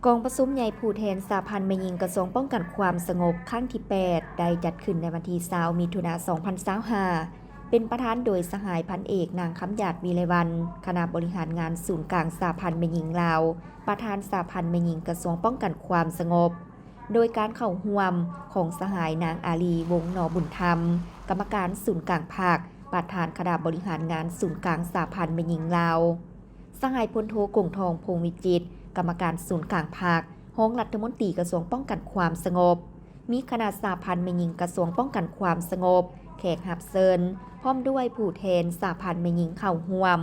ກອງປະຊຸມໃຫຍ່ຜູ້ແທນສະຫະພັນແມ່ຍິງກະຊວງປ້ອງກັນຄວາມສະຫງົບຄັ້ງທີແປດ ໄດ້ຈັດຂຶ້ນໃນວັນທີຊາວ ມິຖຸນາ ສອງພັນຊາວຫ້າ ເປັນປະທານໂດຍສະຫາຍພັນເອກ ນາງ ຄຳຢາດ ວິໄລວັນ ຄະນະບໍລິຫານງານສູນກາງສະຫະພັນແມ່ຍິງລາວ, ປະທານສະຫະພັນແມ່ຍິງກະຊວງປ້ອງກັນຄວາມສະຫງົບ, ໂດຍການເຂົ້າຮ່ວມຂອງສະຫາຍນາງ ອາລີ ວົງໜໍບຸນທຳ ກຳມະການສູນກາງພັກ, ປະທານຄະນະບໍລິຫານງານສູນກາງສະຫະພັນແມ່ຍິງລາວ, ສະຫາຍພົນໂທ ກົງທອງ ພົງວິຈິດ ກຳມະການສູນກາງພັກ, ຮອງລັດຖະມົນຕີກະຊວງປ້ອງກັນຄວາມສະຫງົບ, ມີຄະນະສະຫະພັນແມ່ຍິງກະຊວງປ້ອງກັນຄວາມສະຫງົບ, ແຂກຮັບເຊີນ ພ້ອມດ້ວຍຜູ້ແທນສະຫະພັນແມ່ຍິງເຂົ້າຮ່ວມ.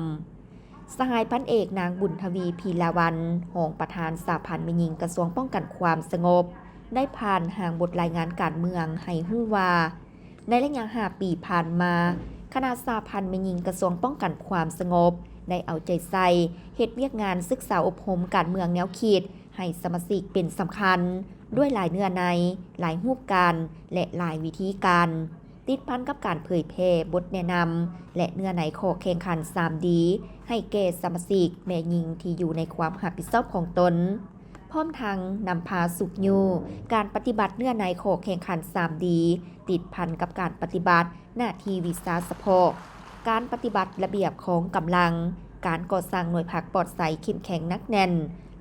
ສະຫາຍພັນເອກ ນາງ ບຸນທະວີ ພີລາວັນ ຮອງປະທານສະຫະພັນແມ່ຍິງກະຊວງປ້ອງກັນຄວາມສະຫງົບ ໄດ້ຜ່ານຮ່າງບົດລາຍງານການເມືອງໃຫ້ຮູ້ວ່າ, ໃນໄລຍະຫ້າປີຜ່ານມາ, ຄະນະສະຫະພັນແມ່ຍິງກະຊວງປ້ອງກັນຄວາມສະຫງົບ ໄດ້ເອົາໃຈໃສ່ເຮັດວຽກງານສຶກສາອົບຮົມການເມືອງແນວຄິດໃຫ້ສະມາຊິກເປັນສຳຄັນ ດ້ວຍຫຼາຍເນື້ອໃນ, ຫຼາຍຮູບການ ແລະ ຫຼາຍວິທີການ ຕິດພັນກັບການເຜີຍແຜ່ບົດແນະນຳ ແລະ ເນື້ອໃນຂໍ້ແຂ່ງຂັນສາມດີ ໃຫ້ແກ່ສະມາຊິກແມ່ຍິງທີ່ຢູ່ໃນຄວາມຮັບຜິດຊອບຂອງຕົນ, ພ້ອມທັງນຳພາຊຸກຍູ້ການປະຕິບັດເນື້ອໃນຂໍ້ແຂ່ງຂັນສາມດີ ຕິດພັນກັບການປະຕິບັດໜ້າທີ່ວິຊາສະເພາະ, ການປະຕິບັດລະບຽບຂອງກຳລັງ, ການກໍ່ສ້າງໜ່ວຍພັກປອດໃສເຂັ້ມແຂງໜັກແໜ້ນ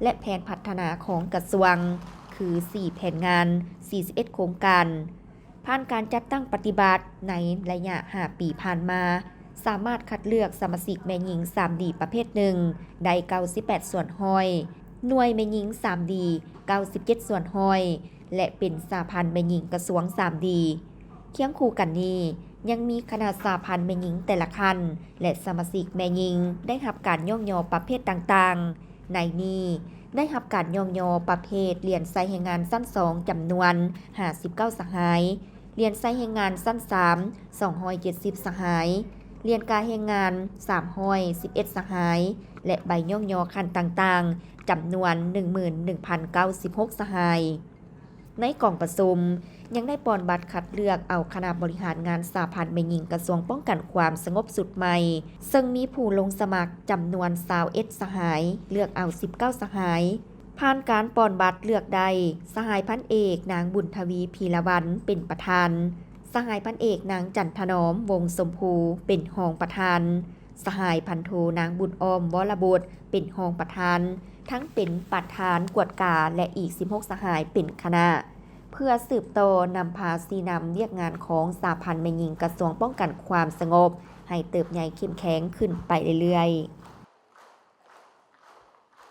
ແລະ ແຜນພັດທະນາຂອງກະຊວງ ຄື ສີ່ແຜນງານ, ສີ່ສິບເອັດໂຄງການ. ຜ່ານການຈັດຕັ້ງປະຕິບັດໃນໄລຍະຫ້າປີຜ່ານມາ, ສາມາດຄັດເລືອກສະມາຊິກແມ່ຍິງສາມດີປະເພດໜຶ່ງໄດ້ເກົ້າສິບແປດສ່ວນຮ້ອຍ, ໜ່ວຍແມ່ຍິງສາມດີເກົ້າສິບເຈັດສ່ວນຮ້ອຍ ແລະ ເປັນສະຫະພັນແມ່ຍິງກະຊວງສາມດີ. ຄຽງຄູ່ກັນນີ້, ຍັງມີຄະນະສະຫະພັນແມ່ຍິງແຕ່ລະຂັ້ນ ແລະ ສະມາຊິກແມ່ຍິງໄດ້ຮັບການຍ້ອງຍໍປະເພດຕ່າງໆ. ໃນນີ້ໄດ້ຮັບການຍ້ອງຍໍປະເພດຫຼຽນໃຊ້ແຮງງານຊັ້ນສອງ ຈຳນວນຫ້າສິບເກົ້າສະຫາຍ, ຫຼຽນໃຊ້ແຮງງານຊັ້ນສາມ ສອງຮ້ອຍເຈັດສິບສະຫາຍ, ຫຼຽນກາແຮງງານສາມຮ້ອຍສິບເອັດສະຫາຍ ແລະ ໃບຍ້ອງຍໍຂັ້ນຕ່າງໆ ຈຳນວນໜຶ່ງໝື່ນໜຶ່ງພັນເກົ້າສິບຫົກສະຫາຍ. ໃນກອງປະຊຸມ ຍັງໄດ້ປ່ອນບັດຄັດເລືອກເອົາຄະນະບໍລິຫານງານສະຫະພັນແມ່ຍິງກະຊວງປ້ອງກັນຄວາມສະຫງົບຊຸດໃໝ່, ເຊິ່ງມີຜູ້ລົງສະໝັກຈຳນວນຊາວເອັດສະຫາຍ, ເລືອກເອົາສິບເກົ້າສະຫາຍ. ຜ່ານການປ່ອນບັດເລືອກໄດ້, ສະຫາຍພັນເອກ ນາງ ບຸນທະວີ ພີລະວັນ ເປັນປະທານ, ສະຫາຍພັນເອກ ນາງ ຈັນຖະໜອມ ວົງຊົມພູ ເປັນຮອງປະທານ, ສະຫາຍພັນໂທ ນາງ ບຸນອ້ອມ ວໍລະບຸດ ເປັນຮອງປະທານ, ທັງເປັນປະທານກວດກາ ແລະ ອີກສິບຫົກສະຫາຍເປັນຄະນະ, ເພື່ອສືບຕໍ່ນຳພາຊີ້ນຳວຽກງານຂອງສະຫະພັນແມ່ຍິງກະຊວງປ້ອງກັນຄວາມສະຫງົບ ໃຫ້ເຕີບໃຫຍ່ເຂັ້ມແຂງຂຶ້ນໄປເລື້ອຍໆ.